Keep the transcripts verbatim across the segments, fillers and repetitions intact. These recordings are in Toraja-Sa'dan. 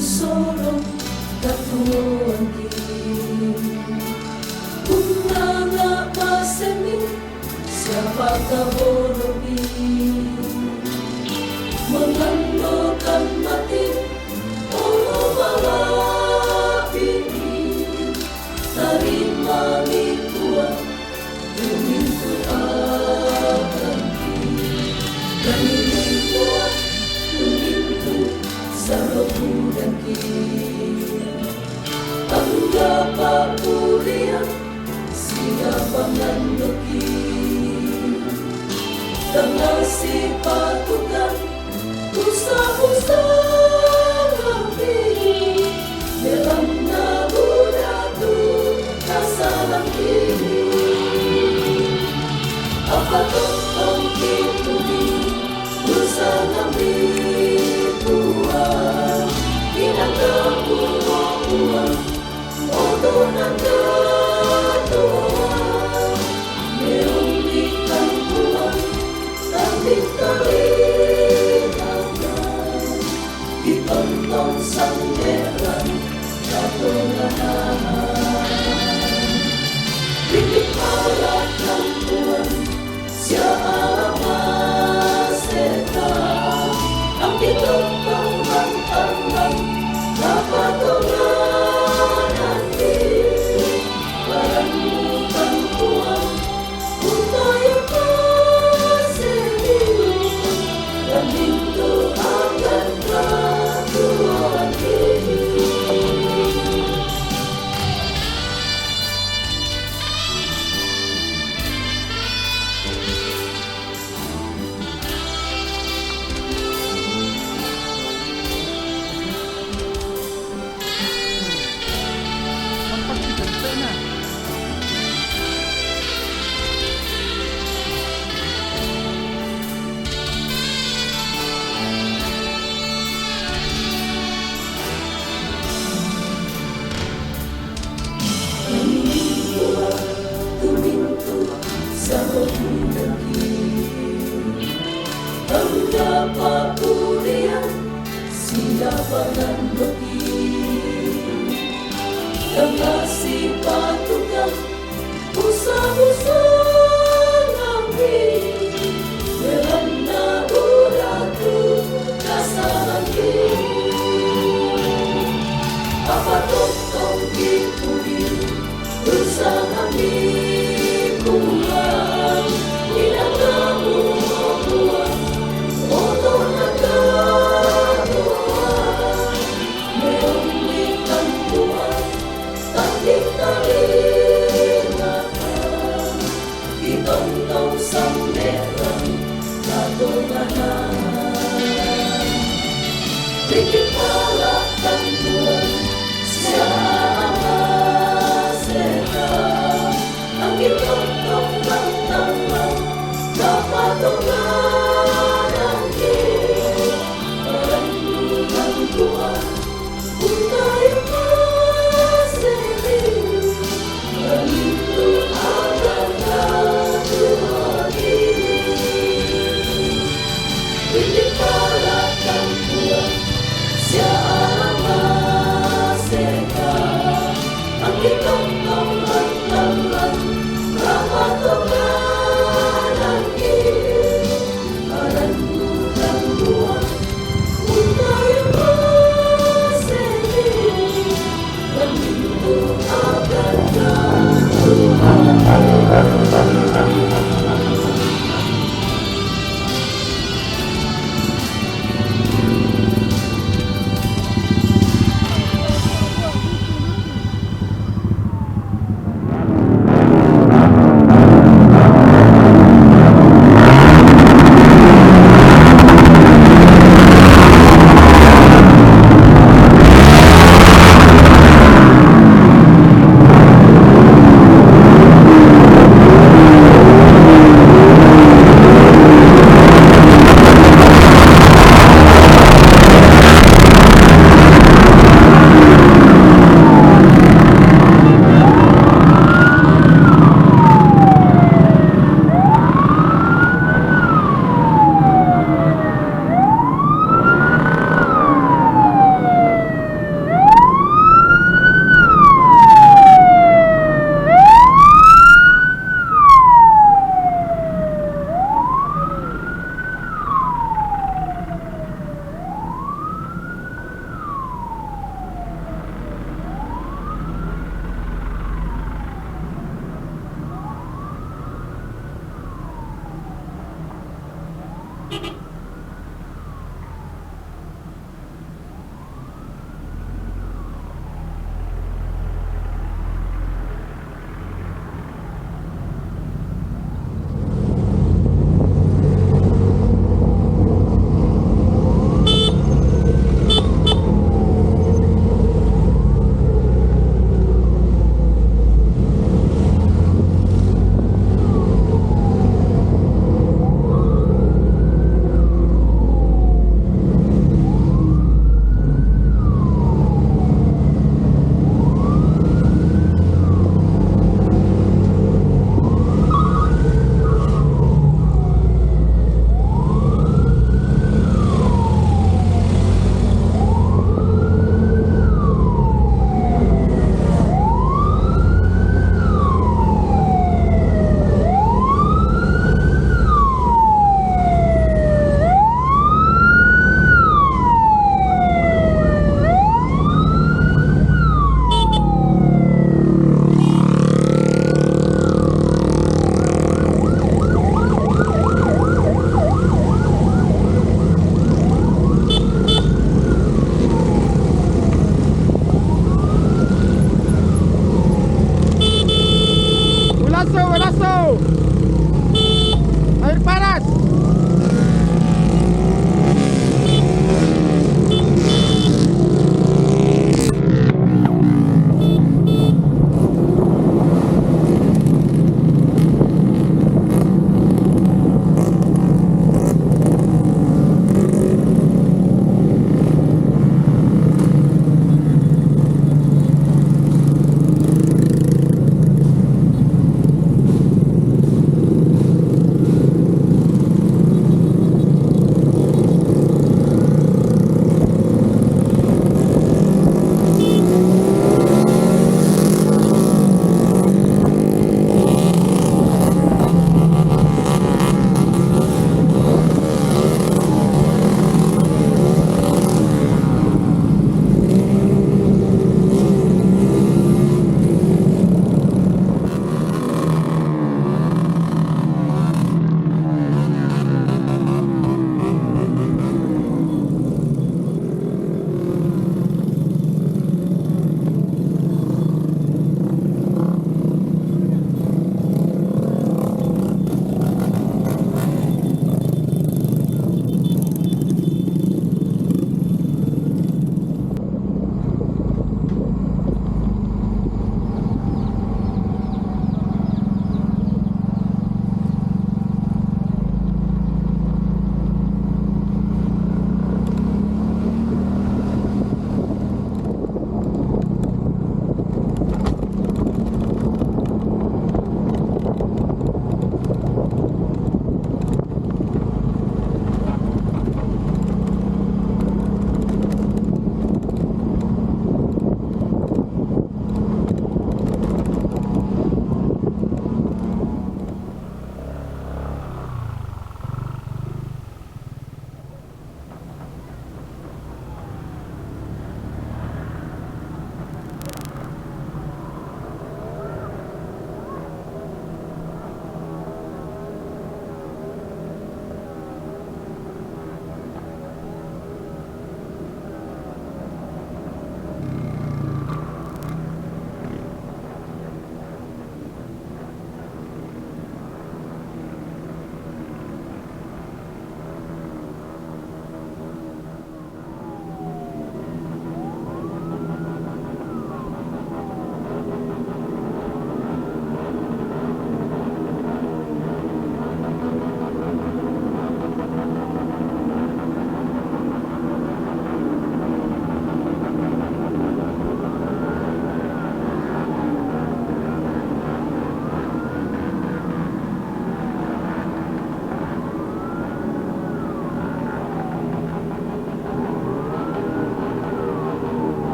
Sorong katuoan ki. Undangan masemi siapa kaborobi. Mengandalkan mati, oh, malapi. Tarima ni Tuhan, tumintu akan ki. Tarima ni Tuhan, tumintu sarogudan ki. Anggapa kuliah, siapa ngandoki. Tangasi patukan, usa-usa lambi, dalam nabudatu kasalambi. Apa tongkong kituni, usa lambi tua, inang kabuang-buang, oto nang katua, meong di kampuang, tanding kali dagang. Di tontong sanderan, katonganahan. Di pala kampuan, sia alamat seta. Ang di tontong mantambang, kapatonganan di.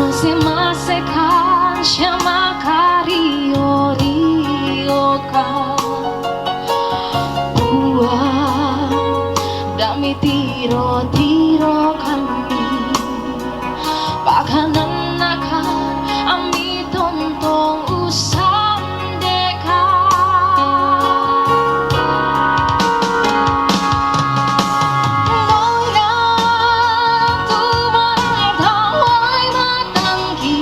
Mase-masekan siamakario-riokan. Puang, da'mi tiro-tirokanni. Pakanan nakan ami tontong usandeka. Ngoina tumarang tawai matangki,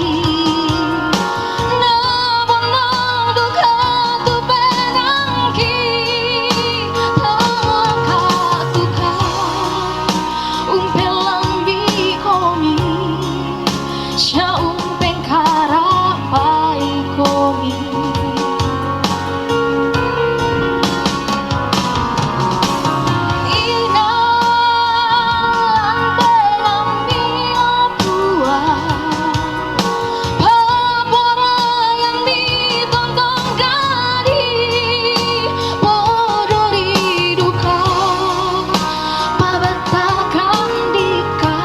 nabonong duka tu penangki, tawaka tuka, umpelambi komi, sia umpengkarapai komi. Ina, ampe lambi o Puang, paporayan mi tontong dadi, podo ri duka, pabatakan dika,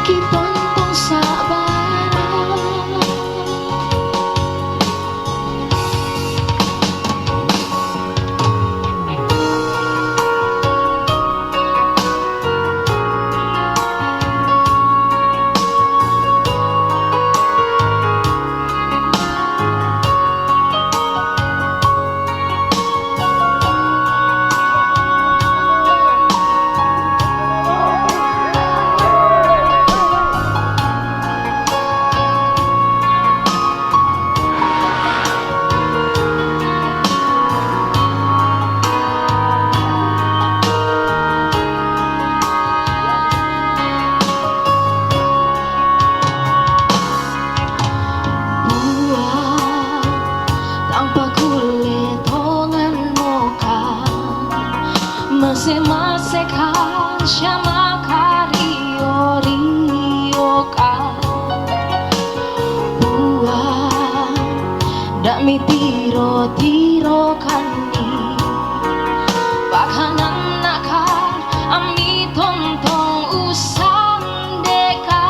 ki tontong sabara. Puang, tangpa kule tongan moka, mase-masekan siamakario-riokan. Puang, da'mi tiro-tirokanni, pakanan nakan ami tontong usandeka.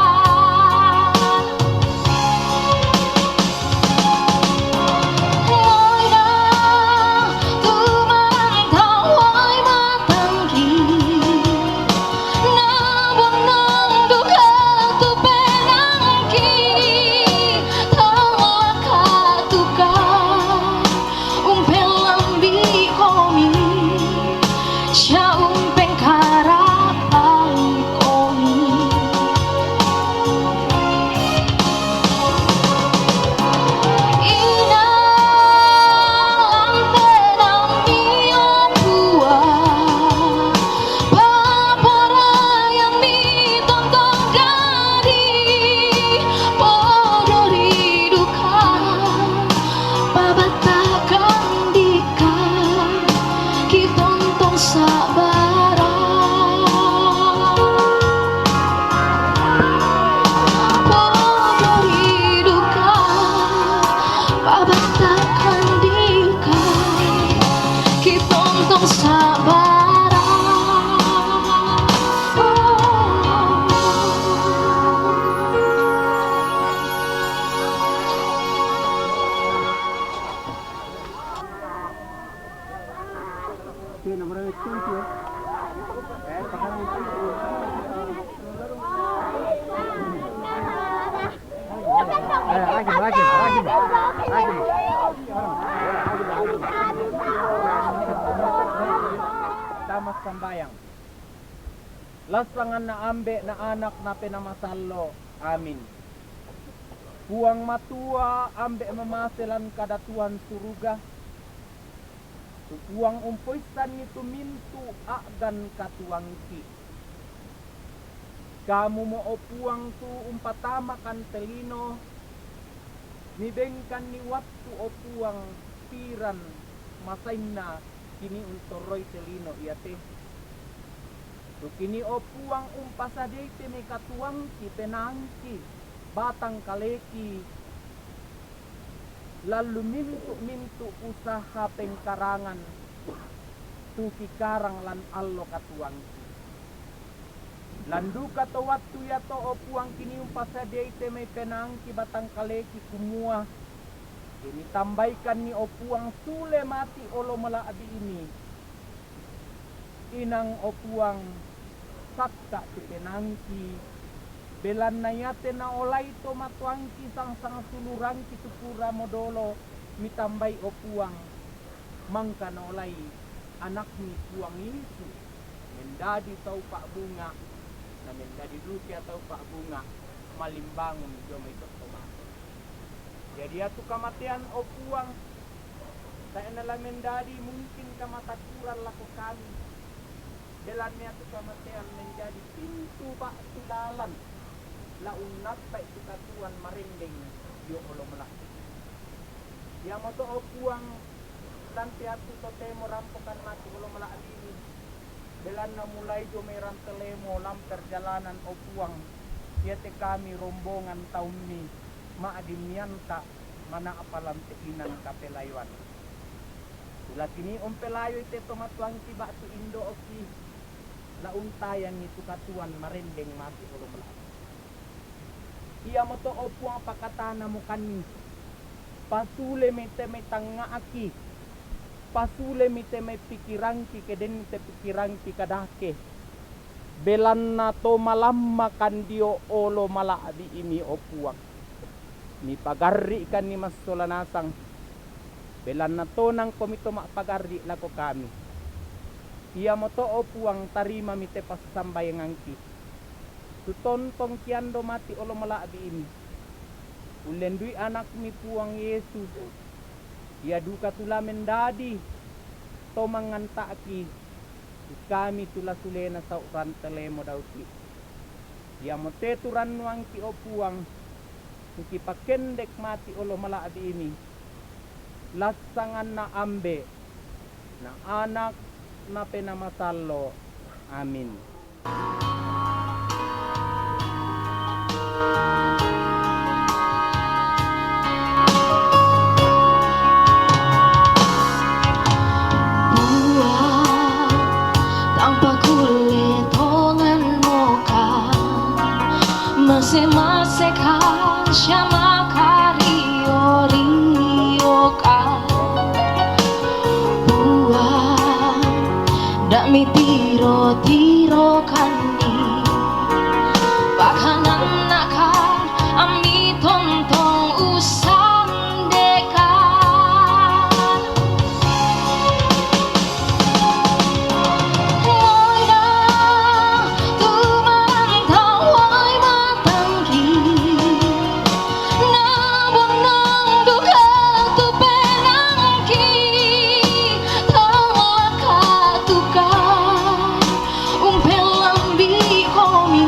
Ngoina tumarang tawai matangki, nabonong duka tu penangki, tawaka tuka, umpelambi komi, sia umpengkarapai komi. Ina, ampe lambi o Puang, paporayan mi tontong dadi, podo ri duka, pabatakan dika, ki tontong sabara. Podo ri duka, pabatakan dika, ki tontong sabara. Tama sambayang. Lasangan na Ambe', na Anak, na Penaa Masallo'. Amin. Puang Matua, Ambe' mamase lan kadatuan suruga, tu Puang umpoissanni tu mintu' a'gan katuoangki. Kamumo, o Puang, tu umpatamakan te lino, mibengkanni wattu, o Puang, piran masainna kini untorroi te lino iate. Tu kini, o Puang, umpasadei te mai katuoangki penaangki, batang kaleki, lan lu mintu'-mintu' usaha pengkarangan tu kikarang lan allo katuoangki. Landuka to wattu iato, o Puang, kini umpasadiai te mai penaangki batang kaleki kumua, kini tambaikanni, o Puang, sule mati olo mala'bi ini. Inang, o Puang, sakka tu penaangki, belanna iate naolai to matoangki sangsang sulurangki tu pura modolo mitambai, o Puang, mangka naolai anakmi, Puang Yesu, mendadi tau pa'bunga, na mendadi duka tau pa'bunga malimbangun dio mai to mate. Jadi iatu kamatean, o Puang, tae' nala mendadi mungkin kamatakuran lako kami, belanna iatu kamatean menjadi pintu ba'tu lalan la unnappa'i tu katuoan marendeng dio olo mala'bi. Iamoto, o Puang, lan te iatu totemo rampokan mati olo mala'bi ini, belanna mulai dio mai rantelemo lan perjalanan, o Puang, iate kami rombongan taummi ma'din mianta mana'pa lan te inan kapelayoan. Tulakini umpelayoi te to matoangki ba'tu indo'ki, la untayangi tu katuoan marendeng mati olo mala'bi. Iamoto, o Puang, pakatanamu kami, pasulemi te mai tangnga'ki, pasulemi te mai pikirangki, ke denni te pikirangki kadake, belanna to malammakan dio olo mala'bi imi, o Puang. Mipagarri'kanni massola nasang, belanna tonangkomi to ma'pagarri' lako kami. Iamoto, o Puang, tarimami te passambayangangki. Tu tontongki ando mati olo mala'bi ini, ullendui anakmi, Puang Yesu, ia duka tu la mendadi to manganta'ki, kami tu la sulena sau' rantelemo dauki. Iamote tu rannuangki, o Puang, kipakendek mati olo mala'bi ini, lassanganna Ambe', na Anak, na Penaa Masallo'. Amin. Puang, tang pakulle tonganmoka, mase-maseka sia makario-rioka. Puang, da' mitiro-tirokanni, pakanannaka ammi tontong ussandeka. Moina tu marantau wai matangki, na bonnang duka tu penaangki, tau maka duka umpellambi'komi,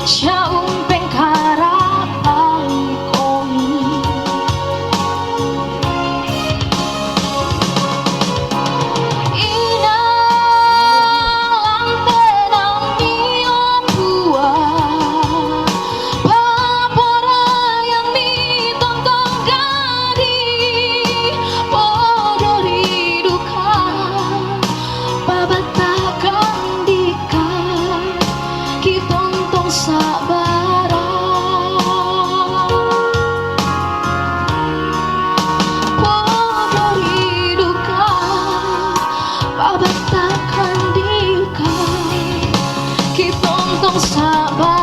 sia umpengkarapangkomi. Inang, lantenammi, o Puang, paporaiammi tontong dadi, podo ri duka, pabattakan dika, ki tontong sabbara. Podo ri duka, pabattakan dika, ki tontong sabbara.